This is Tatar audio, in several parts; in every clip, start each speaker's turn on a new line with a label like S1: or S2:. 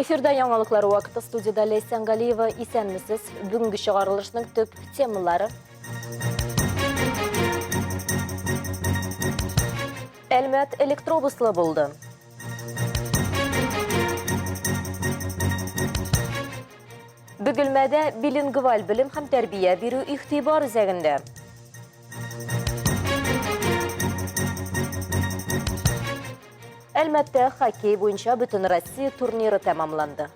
S1: Эфирда яңалыклар вакыты студияда Ләйсән Галиева. Исәнмесез. Бүгенге чыгарылышның төп темалары. Әлмәт электробуслы булды. Бөгелмәдә билингваль белем һәм тәрбия бирү игътибар үзәгендә. Әлмәттә хоккей буенча Бөтенроссия турниры тәмамланды.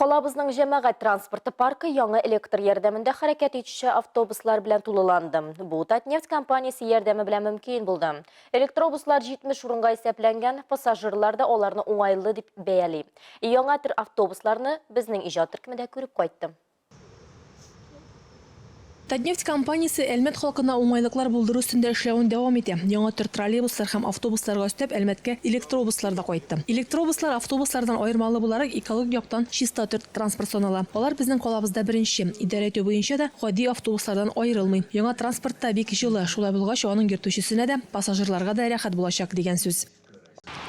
S1: Калабызның җәмәгать транспорты паркы яңа электр ярдәмендә хәрәкәт итүче автобуслар белән тулыланды. Бу Татнефть компаниясе ярдәме белән мөмкин булды. Электробуслар 70 урынга исәпләнгән, пассажирлар да аларны уңайлы дип бәяли. Яңа төр автобусларны безнең иҗат төркеме дә күреп кайтты.
S2: Татнефть компаниясе Әлмәт халкына уңайлыклар булдыру өстендә эшләвен дәвам итә. Яңа төр троллейбуслар һәм автобусларга өстәп, Әлмәткә электробуслар да кайтты. Электробуслар автобуслардан аермалы буларак экологик яктан чиста төр транспорт санала. Алар безнең калабызда беренче. Идарә итү буенча да гади автобуслардан аерылмый. Яңа транспортта бик җылы, шулай булгач, аның йөртүчесенә дә, пассажирларга да рәхәт булачак, дигән сүз.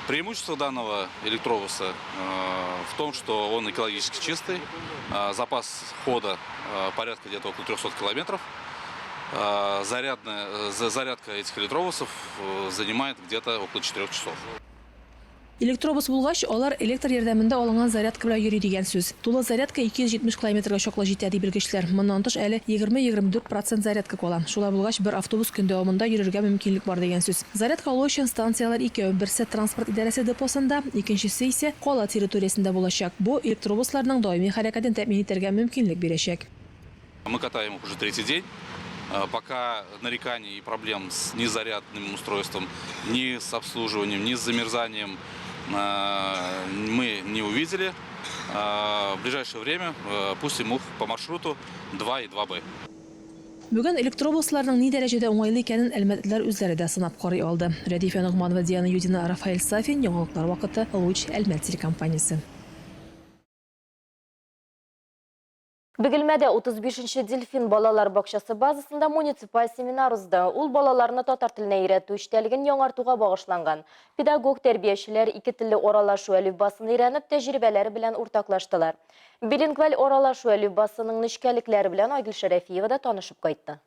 S3: Преимущество данного электробуса э, в том, что он экологически чистый, э, запас хода э, порядка где-то около 300 километров. Зарядная, зарядка этих электробусов занимает где-то около 4 часов.
S2: Электробус булгач, алар электр ярдәмендә алынган зарядка белән йөри дигән сүз. Тулы зарядка 270 километрга чаклы җитә, ди белгечләр. Моннан тыш әле 20-24 процент зарядка кала. Шулай булгач, бер автобус көн дәвамында йөрергә мөмкинлек бар дигән сүз. Зарядка алу өчен станцияләр икәү, берсе транспорт идарәсе депосында, икенчесе исә кала территориясендә булачак. Бу электробусларның даими хәрәкәтен тәэмин итәргә мөмкинлек бирәчәк.
S3: Мы катаем их уже третий день. Пока нареканий и проблем с ни зарядным устройством, ни с обслуживанием, ни с замерзанием мы не увидели. В ближайшее время пустим их по маршруту 2 и 2Б.
S2: Бүген электробусларның ни дәрәҗәдә уңайлы икәнен әлмәтлеләр үзләре дә сынап карый алды. Рәдифә Ногманова, Диана Юдина, Рафаэль Сафин, Яңалыклар вакыты, Луч, Әлмәт телекомпаниясе.
S1: Бөгелмәдә 35 нче Дельфин балалар бакчасы базасында муниципаль семинар узды. Ул балаларны татар теленә өйрәтү эчтәлеген яңартуга багышланган. Педагог тәрбиячеләр ике телле аралашу әлифбасын өйрәнеп, тәҗрибәләре белән уртаклаштылар. Билингваль аралашу әлифбасының нечкәлекләре белән Айгөл Шәрәфиева да танышып кайтты.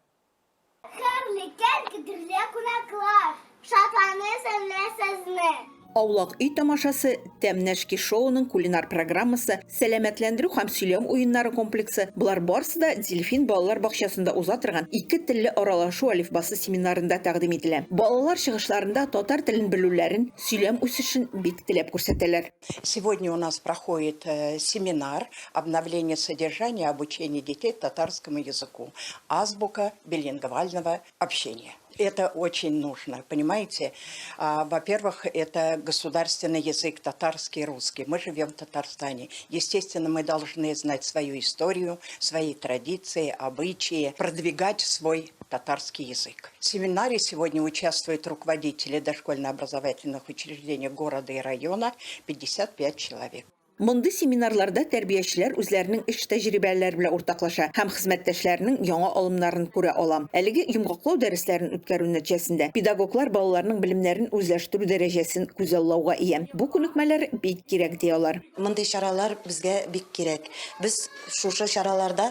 S4: Хәерле көн, кадерле кунаклар! Шатланып сәламләп сезне!
S5: Аулак өй тамашасы, Тәмнәшки шоуның кулинар программасы, сәламәтләндерү һәм сөйләм уеннары комплексы, болар барысы да Дельфин балалар бакчасында уза торган ике телле аралашу әлифбасы семинарында тәкъдим ителә. Балалар чыгышларында татар телен белүләрен, сөйләм үсешен бик теләп күрсәтәләр.
S6: Сегодня у нас проходит э, семинар «Обновление содержания обучения детей татарскому языку. Азбука билингвального общения». Это очень нужно, понимаете? А, во-первых, это государственный язык татарский, русский. Мы живем в Татарстане. Естественно, мы должны знать свою историю, свои традиции, обычаи, продвигать свой татарский язык. В семинаре сегодня участвуют руководители дошкольно-образовательных учреждений города и района, 55 человек.
S5: Мондый семинарларда тәрбиячеләр үзләренең эш тәҗрибәләре белән уртаклаша һәм хезмәттәшләренең яңа алымнарын күрә ала. Әлеге йомгаклау дәресләрен үткәрү нәтиҗәсендә педагоглар балаларның белемнәрен үзләштерү дәрәҗәсен күзаллауга ия. Бу күнекмәләр бик кирәк, ди алар.
S7: Мондый чаралар безгә бик кирәк. Без шушы чараларда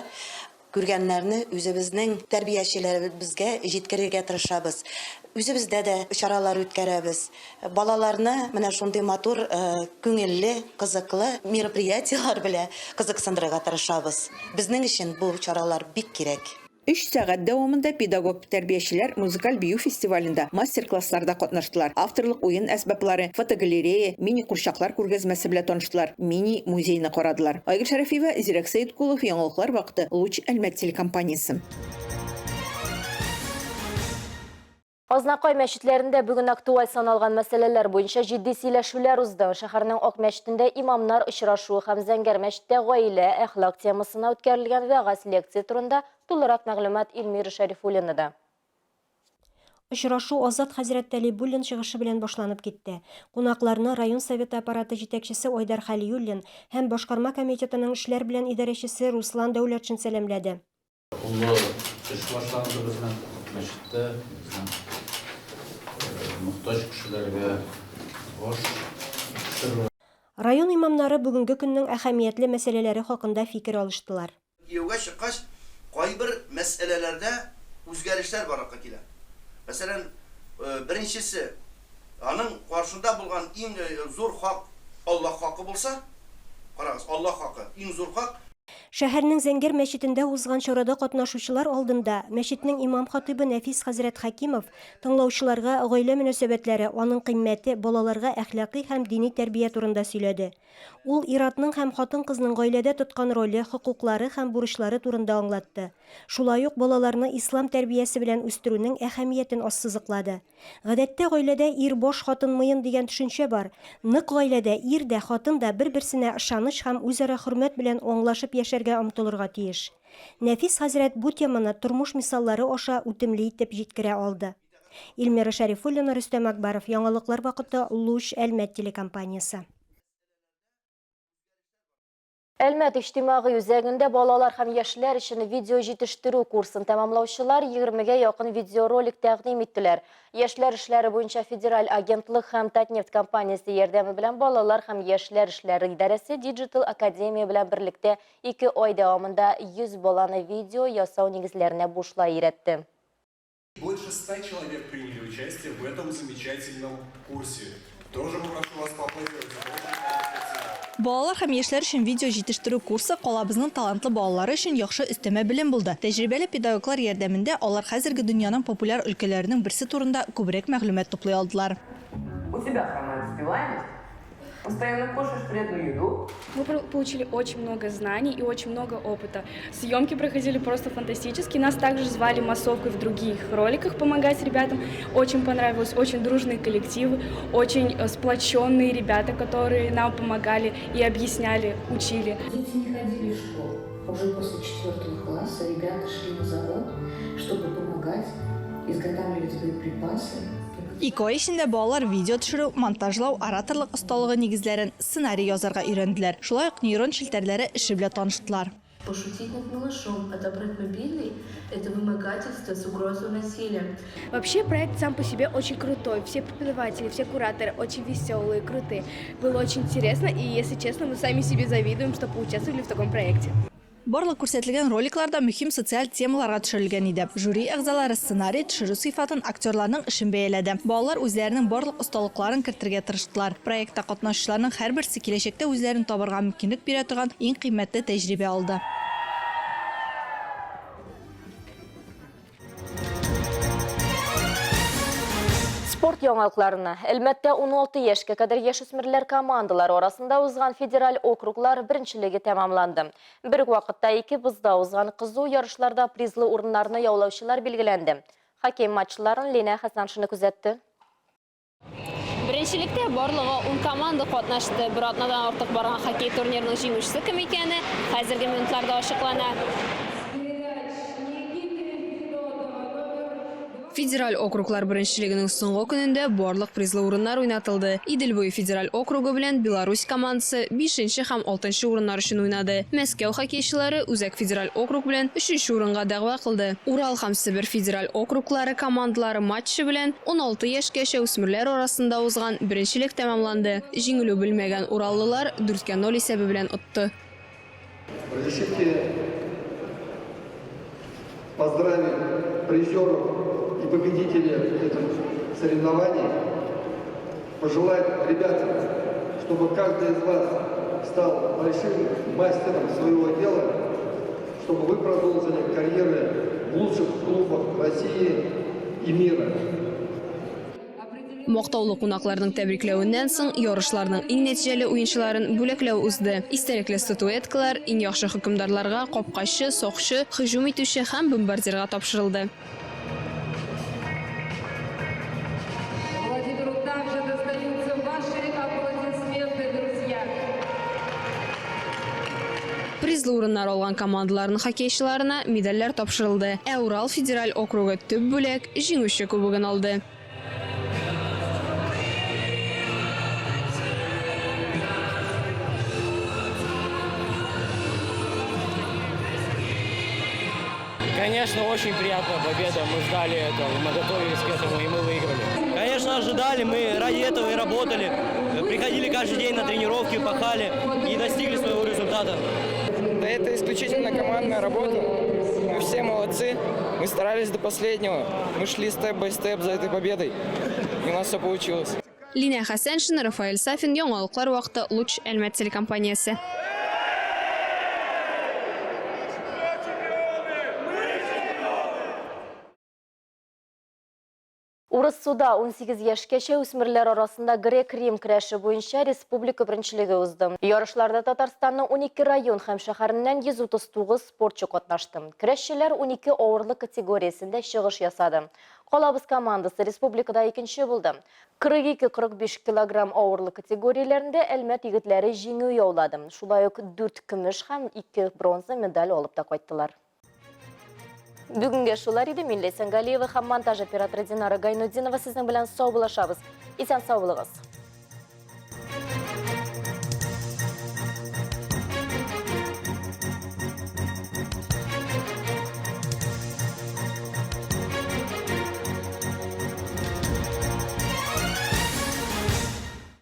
S7: Күргәннәрне үзебезнең тәрбиячеләребезгә җиткерергә тырышабыз. Үзебездә дә чаралар үткәрәбез. Балаларны менә шундый матур, күңелле, кызыклы мероприятиеләр белән кызыксындырырга тырышабыз. Безнең өчен бу чаралар бик кирәк.
S5: Өч сәгать дәвамында педагог-тәрбиячеләр музыкаль бию фестивалендә, мастер-классларда катнаштылар, авторлык уен әсбаплары, фотогалерея, мини-курчаклар күргәзмәсе белән таныштылар. Мини-музейны карадылар. Айгөл Шәрәфиева, Зирәк Сәеткулов, Яңалыклар вакыты, Луч Әлмәт телекомпаниясе.
S1: Азнакай мәчетләрендә бүген актуаль саналган мәсьәләләр буенча җитди сөйләшүләр узды. Шәһәрнең Ак мәчетендә имамнар очрашуы һәм Зәңгәр мәчеттә гаилә, әхлак темасына үткәрелгән вәгазь лекция турында тулырак мәгълүмат Эльмира Шәрифуллинада.
S8: Очрашу Азат хәзрәт Тәлибуллин чыгышы белән башланып китте. Кунакларны район Советы аппараты җитәкчесе Айдар Хәлиуллин һәм башкарма комитетының эшләр белән идарәчесе Руслан Дәүләтшин сәламләде.
S9: Олы эш башланды безнең мәчеттә, безнең мохтаҗ кешеләргә. Аш пешерү.
S8: Район имамнары бүгенге көннең әһәмиятле мәсьәләләре хакында фикер алыштылар.
S10: Кияүгә чыккач, кайбер мәсьәләләрдә үзгәрешләр барлыкка килә. Мәсәлән, беренчесе, аның каршында булган иң зур хак Аллаһ хакы булса, карагыз, Аллаһ хакы, иң зур хак.
S8: Шәһәрнең Зәңгәр мәчетендә узган чарада катнашучылар алдында мәчетнең имам-хатыйбы Нәфис хәзрәт Хәкимов тыңлаучыларга гаилә мөнәсәбәтләре, аның кыйммәте, балаларга әхлакый һәм дини тәрбия турында сөйләде. Ул ир-атның һәм хатын-кызның гаиләдә тоткан роле, хокуклары һәм бурычлары турында аңлатты. Шулай ук балаларны ислам тәрбиясе белән үстерүнең әһәмиятен ассызыклады. Гадәттә гаиләдә ир баш, хатын муен дигән төшенчә бар. Нык гаиләдә ир дә, хатын да бер-берсенә ышаныч һәм үзара хөрмәт белән аңлашып яшәргә омтылырга тиеш. Нәфис хәзрәт бу теманы тормыш мисаллары аша үтемле итеп җиткерә алды. Эльмира Шәрифуллина, Рөстәм Акбаров, Яңалыклар вакыты, Луч, Әлмәт телекомпаниясе.
S1: Әлмәт иҗтимагый үзәгендә балалар һәм яшьләр өчен видео җитештерү курсын тәмамлаучылар 20-гә якын видеоролик тәкъдим иттеләр. Яшьләр эшләре буенча федераль агентлык һәм Татнефть компаниясе ярдәме белән балалар һәм яшьләр эшләре идарәсе Digital Академия белән берлектә ике ай дәвамында 100 баланы видео ясау нигезләренә бушлай өйрәтте.
S11: Больше 100 человек приняли участие в этом замечательном курсе. Тоже попрошу вас поаплодировать.
S12: Балалар һәм яшьләр өчен видео җитештерү курсы калабызның талантлы балалары өчен яхшы өстәмә белем булды. Тәҗрибәле педагоглар ярдәмендә алар хәзерге дөньяның популяр өлкәләренең берсе турында күбрәк мәгълүмат туплый алдылар.
S13: У тебя хромает успеваемость? Постоянно кушаешь вредную еду?
S14: Мы получили очень много знаний и очень много опыта. Съемки проходили просто фантастически. Нас также звали массовкой в других роликах помогать ребятам. Очень понравилось, очень дружные коллективы, очень сплоченные ребята, которые нам помогали и объясняли, учили.
S15: Дети не ходили в школу. Уже после четвертого класса ребята шли на завод, чтобы помогать изготавливать боеприпасы.
S12: Ике ай эчендә балалар видео төшерү, монтажлау, ораторлык осталыгы нигезләрен, сценарий язарга өйрәнделәр. Шулай ук нейрон челтәрләре эше белән таныштылар.
S16: Пошутить над малышом, отобрать мобильный – это вымогательство с угрозой насилия.
S14: Вообще проект сам по себе очень крутой. Все преподаватели, все кураторы очень веселые, крутые. Было очень интересно, и, если честно, мы сами себе завидуем, что поучаствовали в таком проекте.
S12: Барлык күрсәтелгән роликлар да мөһим социаль темаларга төшерелгән иде. Жюри әгъзалары сценарий, төшерү сыйфатын, актерларның эшен бәяләде. Балалар үзләренең барлык осталыкларын кертергә тырыштылар. Проектта катнашучыларның һәрберсе киләчәктә үзләрен табарга мөмкинлек бирә торган иң кыйммәтле тәҗрибә алды.
S1: Спорт яңалыкларына. Әлмәттә 16 яшькә кадәр яшүсмерләр командалары арасында узган федераль округлар беренчелеге тәмамланды. Бер үк вакытта ике бозда узган кызу ярышларда призлы урыннарны яулаучылар билгеләнде. Хоккей матчларын Линә Хәсәншина күзәтте.
S17: Беренчелектә барлыгы ун команда катнашты. Бер атнадан артык барган хоккей турнирының җиңүчесе кем икәне хәзерге минутларда ачыклана.
S18: Федераль округлар беренчелегенең соңгы көнендә барлык призлы урыннар уйнатылды. Идел буе федераль округы белән Беларусь командасы бишенче һәм алтынчы урыннар өчен уйнады. Мәскәү хоккейчылары Үзәк федераль округ белән өченче урынга дәгъва кылды. Урал һәм Себер федераль округлары командалары матчы белән 16 яшькәчә үсмерләр арасында узган беренчелек тәмамланды. Җиңелү белмәгән ураллылар 4 кә 0 исәбе белән отты.
S19: Разрешите поздравить призеров и победителей этих соревнований, пожелать ребятам, чтобы каждый из вас стал большим мастером своего дела, чтобы вы продолжили карьеры в лучших клубах России и мира.
S18: Мактаулы кунакларның тәбрикләвеннән соң ярышларның иң нәтиҗәле уенчыларын бүләкләү узды. Истәлекле статуэткалар иң яхшы хөкемдарларга, капкачы, сакчы, һөҗүм итүче һәм бомбардирга тапшырылды.
S20: Владимиру также достаются ваши аплодисменты, друзья.
S18: Призлы урыннар алган командаларның хоккейчыларына медальләр тапшырылды. Ә Урал федераль округы төп бүләк җиңүче кубогын алды.
S9: Конечно, очень приятная победа. Мы ждали этого, мы готовились к этому, и мы выиграли. Конечно,
S21: конечно, ожидали, мы ради этого и работали. Приходили каждый день на тренировки, пахали и достигли своего результата.
S22: Да это исключительно командная работа. Мы все молодцы, мы старались до последнего. Мы шли step by step за этой победой, и у нас все получилось.
S18: Линә Хәсәншина, Рафаэль Сафин, Яңалыклар вакыты, Луч, Әлмәт телекомпаниясе.
S1: Урыссуда 18 яшькәчә үсмерләр арасында грек-рим көрәше буенча республика беренчелеге узды. Ярышларда Татарстанның 12 район һәм шәһәреннән 139 спортчы катнашты. Көрәшчеләр 12 авырлык категориясендә чыгыш ясады. Калабыз командасы республикада икенче булды. 42-45 килограмм авырлык категорияләрендә Әлмәт егетләре җиңү яулады. Шулай ук 4 көмеш һәм 2 бронза медаль алып та кайттылар. Бүгенгә шулар иде. Мин Ләйсән Галиева һәм монтаж операторы Динара Гайнутдинова сезнең белән саубуллашабыз. Исән сау булыгыз.